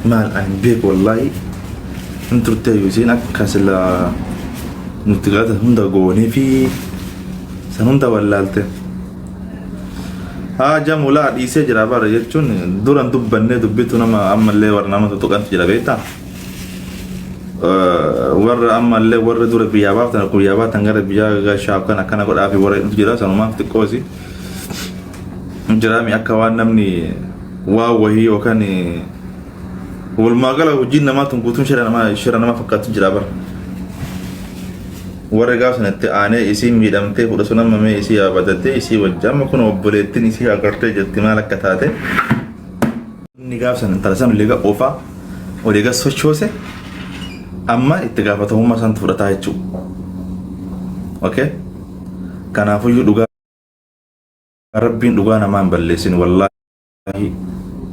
Maal ani beeku, wallaahi hin turte isiin akka sila nuti galata hunda goonee fi san hunda wallaalte. Haa jamulaa dhiisee jira bara jechuun duran dubbannee dubbitu nama ammallee warra nama tuttuqantu jira, beektaa? Warra ammallee warra dura biyyaa baaftan, akkuma biyyaa baaftan gara biyyaa gashaa kan akkana godhaa fi warra jira, sanumaaf xiqqoosi. Jiraami akka waan namni waa wahii yookaan walumaa gala hojiin namaa tun guutuun shira namaa fakkaatu jira bara. Warra gaafa sanatti aanee isii miidhamtee fuudha sun amma mee isii yaabatattee isii wajji amma kun obboleettiin isii agartee jirti maal akka taate. Inni gaafa sana intala sana oliiga oofaa oliiga sochoose amma itti gaafatamummaa santu fudhataa jechuudha. Okay? Kanaafuyyuu dhugaa Rabbiin dhugaa namaa hin balleessin, wallaahi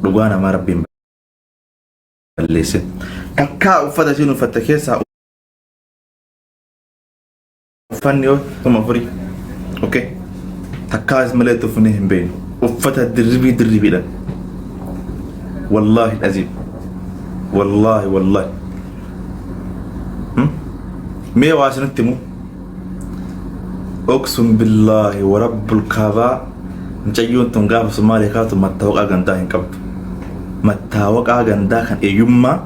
dhugaa namaa Rabbiin balleessin. Takkaa uffata isiin uffatte keessaa uffanni yoo 4000, okay, takkaa is malee uffannee hin beeknu, uffata dirribii dirribiidhaan, wallaahi aziim, wallaahi wallaahi. Mee waa isinitti himu, uqsum billaahi wa rabbul kaabaa, mucayyoon tun gaafa Sumaalee kaatu mattaawaqaa gandaa hin qabdu. Mattaawaqaa gandaa kan eenyummaa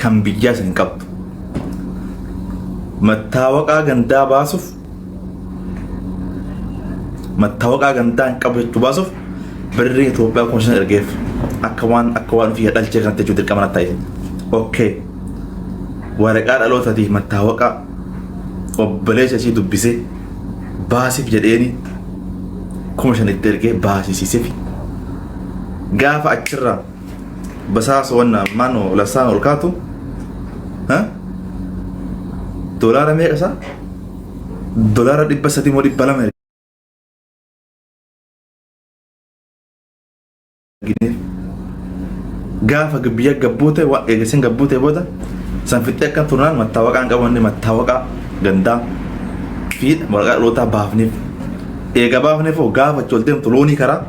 kan biyyaa isa hin qabdu. Mattaawaqaa gandaa baasuuf, mattaawaqaa gandaa hin qabu jechuu baasuuf birrii Itoophiyaa 5,000 ergeef, akka waan ofii dhalchee kanatti jechuu dirqama natti ta'e. Okay. Waraqaa dhalootaatiif mattaawaqaa obboleessa isii dubbisee baasiif jedheeni 5,000 itti ergee baasisiiseef. Gaafa achirraa basaasa wanna maanoo lassaan ol kaatu doolaara meeqa isaa, $300 moo 200 ergineef. Gaafa biyya gabbuute, eegasiin gabbuute booda san fixxee akka turnaan mattaawaqaan qabu inni mattaawaqaa gandaa fi waraqaa dhalootaa baafneef. Eega baafneef hoo gaafa achi ol deemtu loonii karaa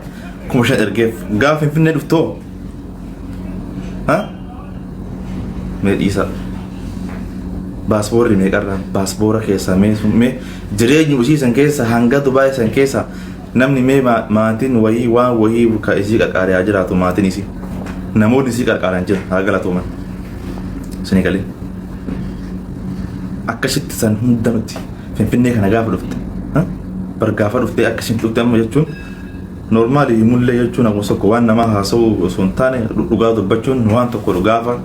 5,000 ergeef. Gaafa Finfinnee dhuftoo mee dhiisa, baaspoorri meeqarraa baaspoora keessaa mee mee jireenyu isii san keessa hanga Dubaay san keessa namni mee maatiin wayii waan wayii ka isii qarqaaree haa jiraatu, maatiin isii namoonni isii qarqaaran jira haa galatooman. Isinii galee akkasitti san hunda nuti Finfinnee kana gaafa dhufte bar gaafa dhufte akkasiin dhufte amma jechuun normal mullee jechuun akkuma tokko waan namaa haasa'uu osoo hin taane dhugaa dubbachuun waan tokko gaafa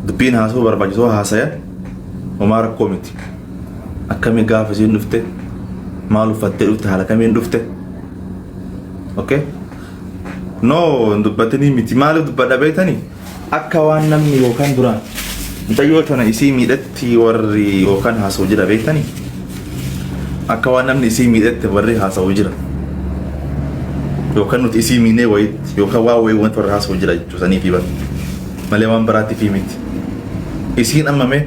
dubbiin haasa'uu barbaachisoo haasayan homaa rakkoo miti. Akkamii gaafa isiin dhufte maal uffattee dhufte, haala kamiin dhufte? Okay, no, hin dubbatinii miti. Maaliif dubbadha beektanii? Akka waan namni yookaan duraan mucayyoo tana isii miidhatti warri yookaan haasa'u jira, beektanii? Akka waan namni isii miidhatti warri haasa'u jira, yookaan nuti isii miinee wayitti yookaan waa wayii wanti warri haasa'u jira jechuu sanii fi bara malee waan biraatti fi miti. Isiin amma mee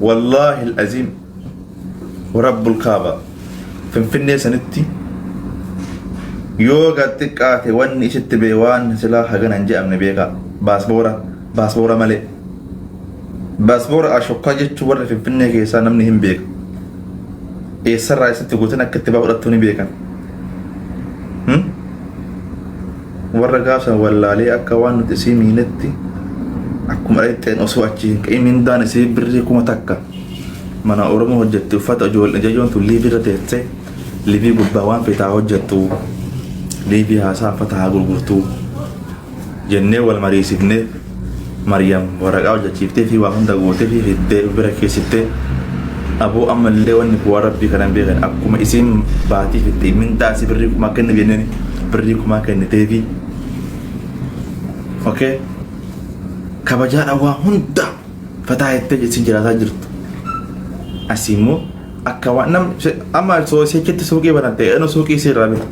wallaahi al-aziim rabbul kaaba Finfinnee sanitti yoo gad xiqqaate wanni isitti bee waan silaa hagana hin je'amne beekaa. Baasboora malee baasboora ashokkaa jechuun warra Finfinnee keessaa namni hin beeku, eessarraa isitti guutan akka itti baa fudhattuu ni beekan. Warra gaafsan wallaalee akka waan nuti isii miinetti akkuma dhayxeen osoo achi hin ka'in mindaan isii birrii 1,000 mana Oromoo hojjetti, uffata ijoollee jayyoon tun liivii irra teessee liivii gubbaa waan feetaa hojjettu, liivii haasaa uffata haa gurgurtuu jennee wal mariisifnee Maryam waraqaa hojjechiiftee fi waa hunda gootee fi fiddee bira keessittee. Aboo ammallee wanni kun waan Rabbii kana hin beekan, akkuma isiin baatii fitte mindaa isii birrii 1,000 kenni jenneen birrii 1,000 kenniteefi. Okay, kabajaadha, waa hunda fataa jettee isin jiraataa jirtu. Asii immoo akka waan nam amma soo seechitti suuqii banatte, eenyu suuqii isii irraa bita?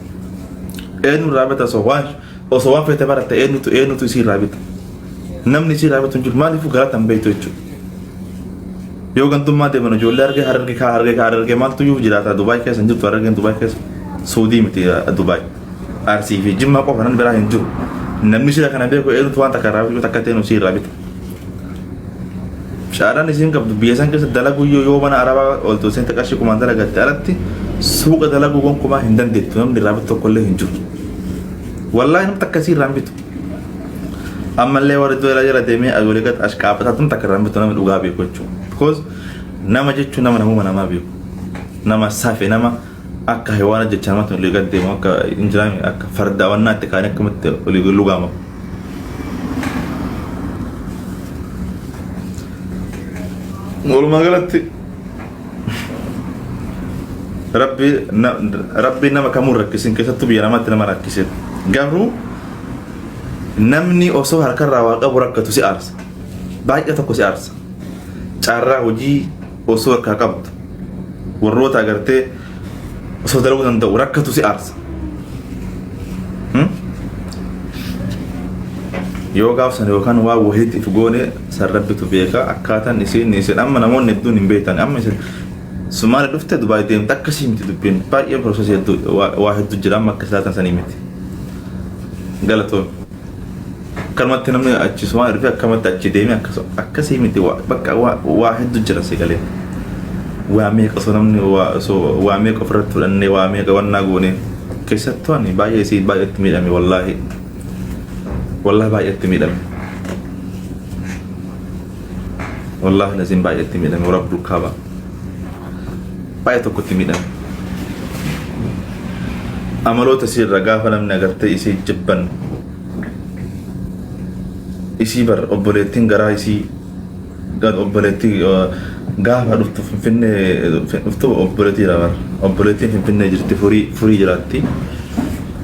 Eenyu irraa bita? Osoo waan feete baratte eenyutu isii irraa bita? Namni isii irraa bitu hin jiru. Maaliifuu galata hin beektu jechuudha. Yoo gantummaa deeman ijoollee argee Harargee kaa Harargee kaa Harargee maaltu iyyuu jiraata Dubaay keessa hin jirtu. Harargeen Dubaay keessa Suudii miti Dubaay. Arsii fi Jimmaa qofa, nan biraa hin jiru. Namni sila kana beeku eenyutu waan takka irraa bitu takka ta'e si irraa bita. Shaadaan isiin qabdu biyya san keessa dalaguu yoo mana arabaa oltu seente qarshii kumaan dalagatte alatti suuqa dalaguu gonkumaa hin dandeettu namni irraa bitu tokkollee hin jiru. Wallaahi namni takka isii irraa hin bitu. Ammallee warri du'a jala deemee walii gad ashqaabataa tun takka irraa hin bitu namni dhugaa beeku jechuudha. Because nama jechuun nama namuma namaa beeku. Nama safe nama akka hewaana jecha namatti olii gad deemu akka hin jiraame akka farda wannaatti kaanii akkamatti olii lugaama. Walumaa galatti rabbi rabbi nama kamuu rakkisin keessattuu biyya namaatti nama rakkisin garuu namni osoo harkarraa waa qabu rakkatu si aarsa baay'ee tokko si aarsa carraa hojii osoo harkaa qabdu warroota agartee osoo dalaguu danda'u rakkatu si aarsa. Yoo gaaf sana yookaan waa wahiitti if goone san rabbitu beeka akkaataan isiin isin amma namoonni hedduun hin beektan amma isin Sumaale dhufte Dubaay deemte akkasii miti dubbiin baay'ee process hedduu waa hedduu jira amma akka silaatan sanii miti. Galatoon. Akkanumatti namni achi Sumaale dhufe akkamatti achi deeme akkasii miti bakka waa hedduu jira si galee. Waa meeqa osoo namni waa osoo waa meeqa ofirratti fudhannee waa meeqa wannaa goone keessattuu ani baay'ee isii baay'eetti miidhame wallaahi. Wallaahi baay'eetti miidhame. Wallaahi laziin baay'eetti miidhame rabbul kaaba. Baay'ee tokkotti miidhame. Amaloota isii irra gaafa namni agartee isii jibban isii bar obboleettiin garaa isii obboleettii gaafa dhuftu Finfinnee dhuftu obboleettii jira bar obboleettiin Finfinnee jirti furii furii jiraatti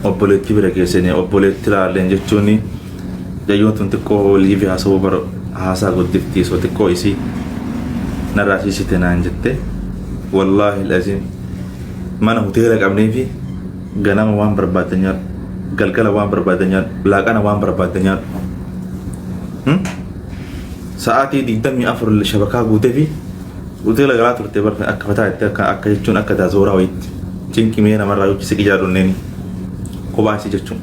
obboleettii bira geessanii obboleettii laalleen jechuun yayyoon tun xiqqoo liivii haasawuu bar haasaa guddiftii osoo xiqqoo isii narraa siisite naan jette wallaahi laziim mana hoteela qabnee fi ganama waan barbaadde nyaadhu galgala waan barbaadde nyaadhu laaqana waan barbaadde nyaadhu sa'aatii 24 shabakaa guutee fi hoteela galaa turte bar akka fataa itti akka akka jechuun akka daazooraa wayitti cinqii mee namarraa yoo siqi jaalonneen kophaa isii jechuun.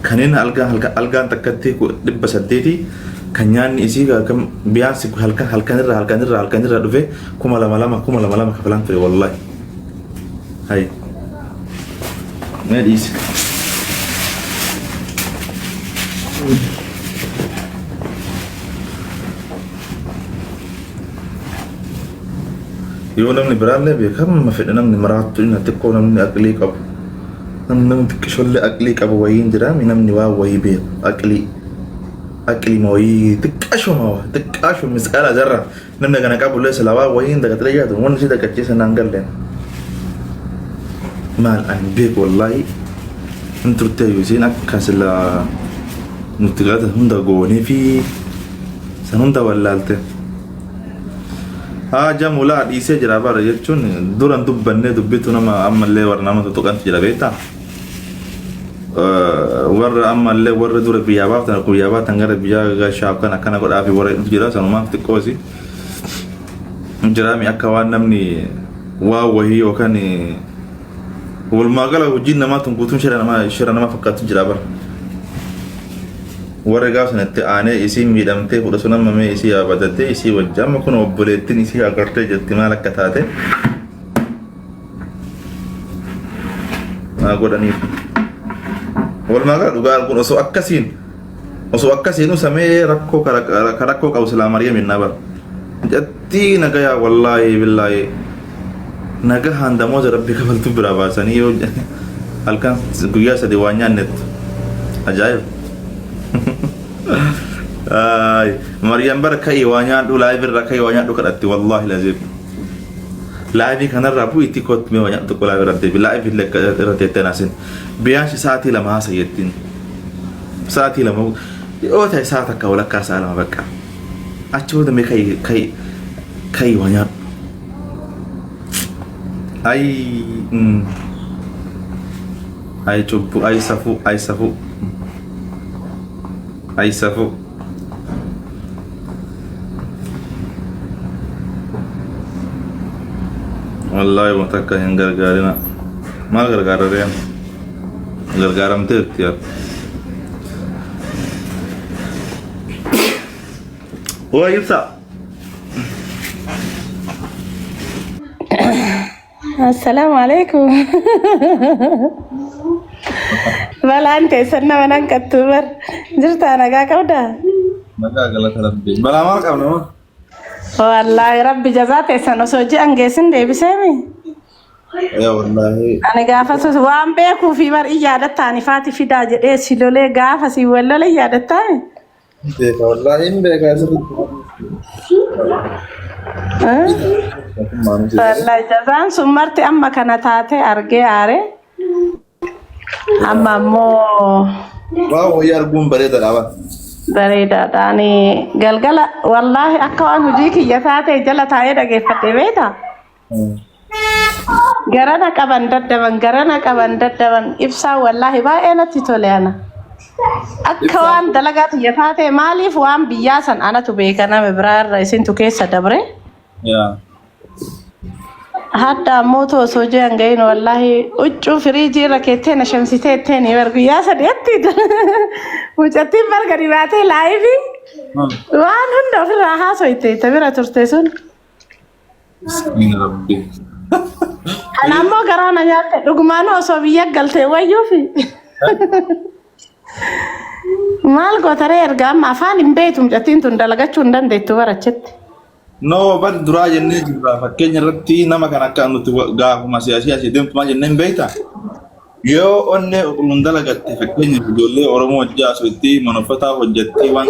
Kanneen algaan algaan takkatti 800 kan nyaanni isii kan biyaansi halkan halkanirra halkanirra halkanirra dhufe 2000 2000 kafalaan ture wallaahi. Hay. Mee dhiisi. Yoo namni biraallee beekama fedhe namni maraattu inni xiqqoo namni aqlii qabu. Namni namni xiqqishollee aqlii qabu wayiin jiraami namni waa wayii beeku aqlii. Aqlii ma wayii xiqqashuma xiqqashu misqaala zarra namni kana qabullee sila waa wayiin dagaxlee yaadu wanni si dagachiisa naan galleen. Maal ani beeku wallaahi hin turtee isiin akka sila nutti galata hunda goonee fi san hunda wallaalte. Haa jamulaa dhiisee jira bara jechuun duran dubbannee dubbitu nama ammallee warra nama tuttuqantu jira beektaa. Warra ammallee warra dura biyyaa baaftan biyyaa baaftan gara biyyaa gashaa kan akkana godhaa fi warra jira sanumaaf xiqqoosi. Jiraami akka waan namni waa wahii yookaan walumaa gala hojiin namaa tun guutuun shira namaa shira namaa fakkaatu jira bara. Warri gaaf sanatti aanee isii miidhamtee fuudha sun amma mee isii yaabadattee isii wajji amma kun obboleettiin isii agartee jirti maal akka taate maa godhaniif. Walumaa gala dhugaa arguun osoo akkasiin osoo akkasiin usamee rakkoo ka rakkoo qabu silaa Mariyamin na bara. Jattii nagayaa wallaahi billaahi nagahaan damooza rabbi kafaltu biraa baasanii yoo halkan guyyaa sadii waan nyaannettu ajaa'iba. Ay, Maryam bara ka'ii waa nyaadhu live irraa ka'ii waa nyaadhu kadhatti wallaahi laziim. Live kanarraa bu'iitti kootti mee waa nyaadhu tokko live irra deebi live illee akka irra teettee naasin. Biyyaansi sa'aatii 2 haasa jettiin. Sa'aatii 2 yoo ta'e sa'a takka walakkaa sa'a 2 bakka. Achi booda mee ka'ii ka'ii ka'ii waa nyaadhu. Ay, ay cubbuu ay safuu ay safuu ay safuu. Wallaahi wanta akka hin gargaarina. Maal gargaarareen? Gargaaramteerti yaa. Waa ibsa. Assalaamu alaikum. Balaan teessan nama nan qattuu bar. Jirtaa nagaa qabdaa? Nagaa galata rabbii. Balaa maal qabna moo? Wallaahi rabbi jazaa teessan osoo ji'an geessin deebiseemi. Yaa wallaahi. Ani gaafa sus waan beekuu fi bar in yaadattaani faati fidaa jedhee si lolee gaafa si wal lole yaadattaani. Beeka wallaahi hin beeka sirriitti. Wallaahi jazaan sun marti amma kana taatee argee aaree amma ammoo Waan wayii arguun bareedaadha bara. bareedaadha. Ani galgala wallaahi akka waan hojii kiyya taatee jala taa'ee dhageeffadhe beektaa? Garana qaban daddaban garana qaban daddaban ibsaan wallaahi baay'ee natti tole ana. Akka waan dalagaa tiyya taate maaliif waan biyyaa san anatu beeka nama biraa irra isintu keessa dabre. Yaa. Hadda ammoo too osoo jiran gahin wallaahi huccuu firiijii irra keettee na shamsitee itteen bar guyyaa sadiitti mucattiin bar gadi baatee laayivii waan hunda ofirraa haasoyte ta bira turte sun. Miskiina rabbi. Ana ammoo garaa na nyaatte dhugumaan osoo biyya galtee wayyuufi. Maal gootaree erga amma afaan hin beektu mucattiin tun dalagachuu hin dandeettu barachetti. No, bar duraa jennee jirra. Fakkeenya irratti nama kan akka nuti gaafuma siyaasii asii deemtu maal jennee hin beekta? Yoo onnee qulqulluun dalagatte fakkeenyaaf ijoollee Oromoo hojii haasofti mana uffataa hojjetti waan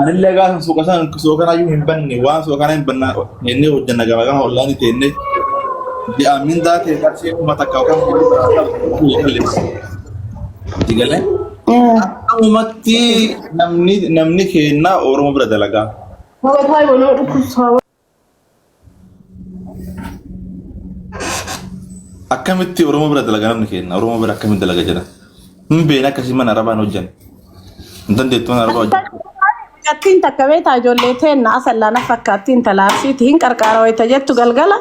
anillee gaafa suuqa san suuqa kanaayyuu hin banne waan suuqa kana hin banna jennee hojjenna gama gama ollaanii teennee ji'a mindaa ta'e qarshii 1000 yookaan 2000 galee akkamumatti namni namni keenya Oromoo bira dalagaa. Akkamitti Oromoo bira dalaga namni keenya Oromoo bira akkamitti dalaga jedha. Hin beekne akkasii mana arabaan hojjan. Hin dandeettu mana arabaa hojjan. Mucattiin takka beektaa ijoollee teenna asallaa na fakkaattiin intala arsiiti hin qarqaara wayita jettu galgala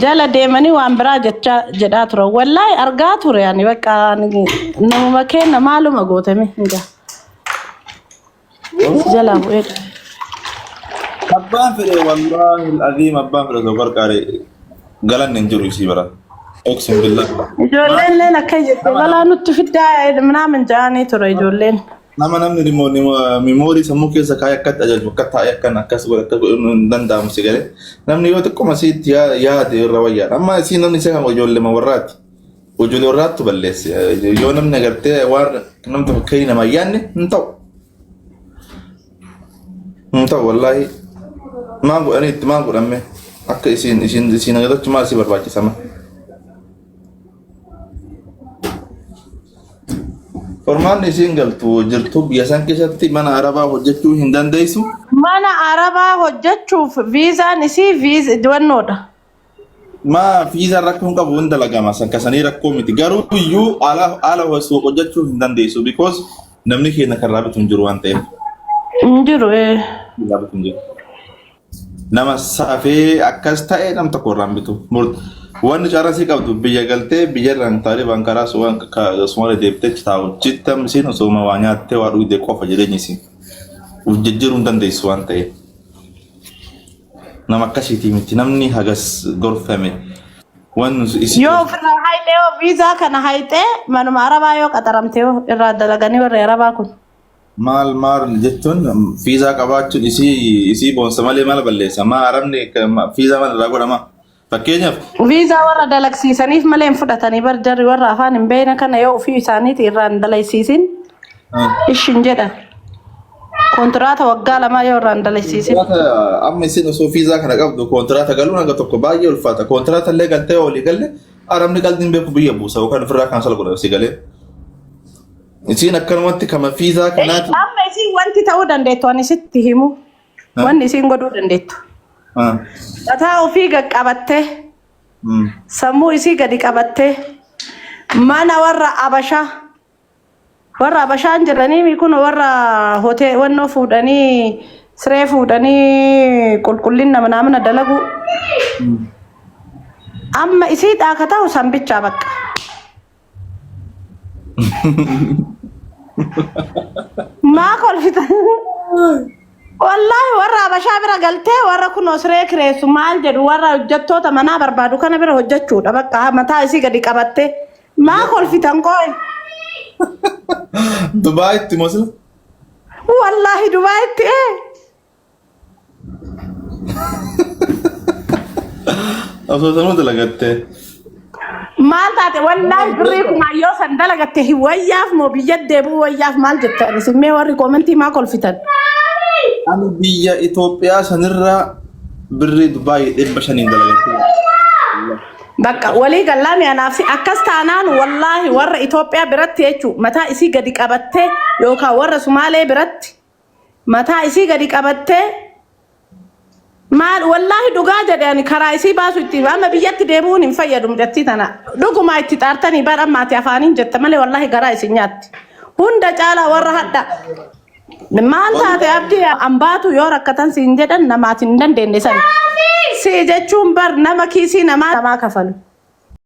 jala deemanii waan biraa jechaa jedhaa turan. Wallaahi argaa ture ani bakka ani namuma keenna maaluma gootame hin gaa. Jalaa bu'ee dhufe. Abbaan fedhe wallaahi aziim abbaan fedhe osoo gargaare galanni hin jiru isii bara. Oqsin billah. Ijoolleen leen akka jette balaa nutti fiddaa minaamin ja'anii ture ijoolleen. Nama namni miimoorii sammuu keessa kaayee akkatti ajaju akka taa'ee akkan akkas godhe akka godhu hin danda'amu si galee. Namni yoo xiqqoma isiitti yaade irra wayyaadha. Amma isii namni isa kan ijoollee warraati. Ijoollee warraattu balleesse. Yoo namni agartee waan namni tokko ka'ii nama hin yaadne hin ta'u. Hin ta'u wallaahi. Maal godhanii itti maal godhamme akka isiin isiin isiin agartachuu maal isii barbaachisama. Formaanni isiin galtu jirtu biyya san keessatti mana arabaa hojjechuu hin dandeessu. Mana arabaa hojjechuuf viizaan isii viiz wannoodha. Maa fiizaan rakkoo hin qabu hin dalagama san kasanii rakkoo miti garuu iyyuu ala ala osoo hojjechuu hin dandeessu because namni keenya kan raabatu hin jiru waan ta'eef. Hin jiru ee. Raabatu hin jiru. Nama safee akkas ta'e nam tokko irraan bitu. Wanni carraa sii qabdu biyya galtee biyya irraan taalibaan karaa Sumaalee deebitee achi taa'u jitta isiin osoo waa nyaattee waa dhugdee qofa jireenya isiin. Uf jijjiiruu hin dandeessu waan ta'eef. Nama akkasiitii miti namni hagas gorfame. Waan isii Yoo ofirraa hayxee yoo viizaa kana hayxee manuma arabaa yoo qaxaramte yoo irraa dalaganii warri arabaa kun. Maal maal jechuun fiizaa qabaachuun isii isii boonsa malee maal balleessa? Maa arabni fiizaa maal irraa godhama? Fakkeenyaaf Viizaa warra dalagsiisaniif malee hin fudhatanii bar jarri warra afaan hin beekne kana yoo ofii isaaniiti irraa hin dalagsiisin ishin jedhan. Kontiraata waggaa 2 yoo irraa hin dalagsiisin. Kontiraata amma isin osoo fiizaa kana qabdu kontiraata galuun hanga tokko baay'ee ulfaata. Kontiraata illee galtee olii galle arabni qalbiin beeku biyya buusa yookaan ofirraa kaansal godha si galee. Isiin akkanumatti kama fiizaa kanaati. Amma isiin wanti ta'uu dandeettu ani sitti himu. Wanni isiin godhuu dandeettu. Mataa ofii qaqqabattee sammuu isii gadi qabattee mana warra Abashaa warra Abashaan jedhanii kun warra hotee wannoo fuudhanii siree fuudhanii qulqullina manaamina dalagu. Amma isii dhaaka ta'u sanbichaa bakka. Maa kolfita? Wallaahi warra Habashaa bira galtee warra kunoo siree kireessu maal jedhu warra hojjettoota manaa barbaadu kana bira hojjechuudha bakka mataa isii gadi qabattee maa kolfitan qooyi. Dubaayitti moo sila? Wallaahi Dubaayitti ee. Osoo sanuu dalagattee. Maal taate wallaahi birrii kumaa yoo san dalagatte hin wayyaaf moo biyya deebi'uu wayyaaf maal jettan isin mee warri koomentii maa kolfitan? Ani biyya Itoophiyaa sanirraa birrii Dubaayii 500n dalagattee. Bakka walii gallaami anaaf si akkas taanaan wallaahi warra Itoophiyaa biratti jechuun mataa isii gadi qabattee yookaan warra Sumaalee biratti mataa isii gadi qabattee maal wallaahi dhugaa jedhe ani karaa isii baasu itti amma biyyatti deebi'uun hin fayyadu mucattii tana dhugumaa itti xaartanii bar amma ati afaaniin jetta malee wallaahi garaa isin nyaatti hunda caalaa warra hadha maal taate abdii ambaatu yoo rakkatan siin jedhan namaati hin dandeenye san si jechuun bar nama kiisii namaa namaa kafalu.